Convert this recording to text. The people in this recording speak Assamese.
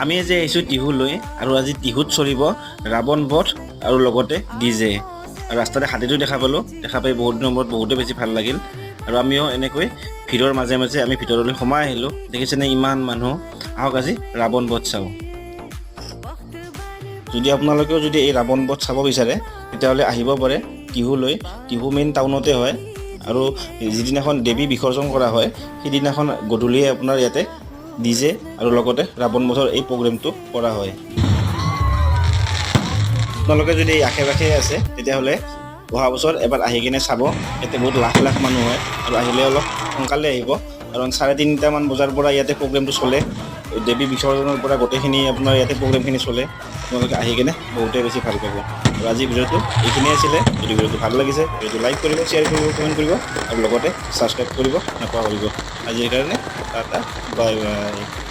আমি আজি আহিছোঁ টিহুলৈ আৰু আজি টিহুত চলিব ৰাৱণ বধ আৰু লগতে ডিজে। আৰু ৰাস্তাতে হাতীটো দেখা পালোঁ। দেখা পাই বহুত দিনৰ মূৰত বহুতেই বেছি ভাল লাগিল। আৰু আমিও এনেকৈ ভিৰৰ মাজে মাজে আমি ভিতৰলৈ সোমাই আহিলোঁ। দেখিছেনে ইমান মানুহ? আহক, আজি ৰাৱণ বধ চাওঁ। যদি আপোনালোকেও যদি এই ৰাৱণ বধ চাব বিচাৰে, তেতিয়াহ'লে আহিব পাৰে টিহুলৈ। টিহু মেইন টাউনতে হয় আৰু যিদিনাখন দেৱী বিসৰ্জন কৰা হয়, সিদিনাখন গধূলিয়ে আপোনাৰ ইয়াতে ডিজে আৰু লগতে ৰাৱণ বধৰ এই প্ৰগ্ৰেমটো কৰা হয়। আপোনালোকে যদি এই আশে পাশে আছে, তেতিয়াহ'লে অহা বছৰ এবাৰ আহি কিনে চাব। ইয়াতে বহুত লাখ লাখ মানুহ হয় আৰু আহিলে অলপ সোনকালে আহিব, কাৰণ 3:30টামান বজাৰ পৰা ইয়াতে প্ৰগ্ৰেমটো চলে। দেৱী বিসৰ্জনৰ পৰা গোটেইখিনি আপোনাৰ ইয়াতে প্ৰগ্ৰেমখিনি চলে। আপোনালোকে আহি কিনে বহুতেই বেছি ভাল পাব। আৰু আজি ভিডিঅ'টো এইখিনিয়ে আছিলে। যদি ভিডিঅ'টো ভাল লাগিছে, ভিডিঅ'টো লাইক কৰিব, শ্বেয়াৰ কৰিব, কমেণ্ট কৰিব আৰু লগতে ছাবস্ক্ৰাইব কৰিব নাপাহৰিব। আজিৰ কাৰণে টাটা, বাই বাই।